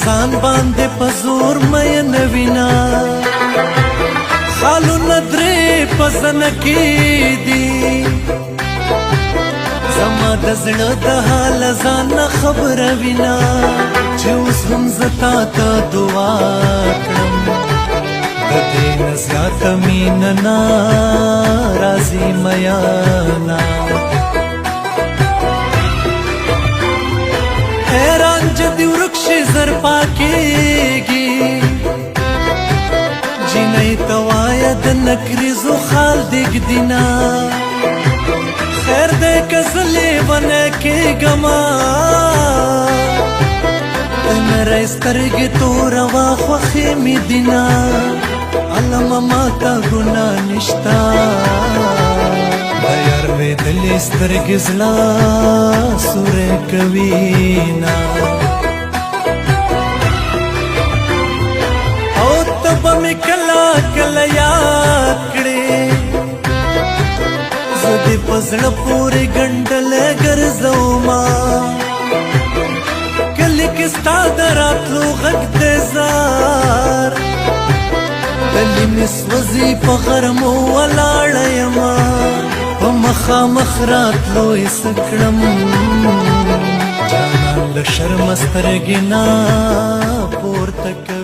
ځان باندې په زور مین وینا. خالونه درې په زنه کې دي، زما د زړه د حال ځان نه خبره وینا. چې اوس هم زه تا ته دعا کړم، د دې نه زیاته مینه نه راځي میانا. حیران جدي ورک شي زر پاکېږي، جینۍ ته وایه د نکریزو خال دې ږدینه. خیر دی که زه لېونی کېږمه، د نرۍ سترګې توره وه خوښې مې دینه. علمه ماته ګناه نشته، د یار لیدلې سترګې زړه سوری کوي نه. او ته به مې کله کله یاد کړې، زه دې په زړه پورې ګنډلی ګرځوما. کلي کې ستا د راتلو غږ دی زار، تلي مې سوځي په غرمو ولاړه یمه. په مخامخ راتلو یې څه کړم، جانان له شرمه سترګې نه پورته کوي.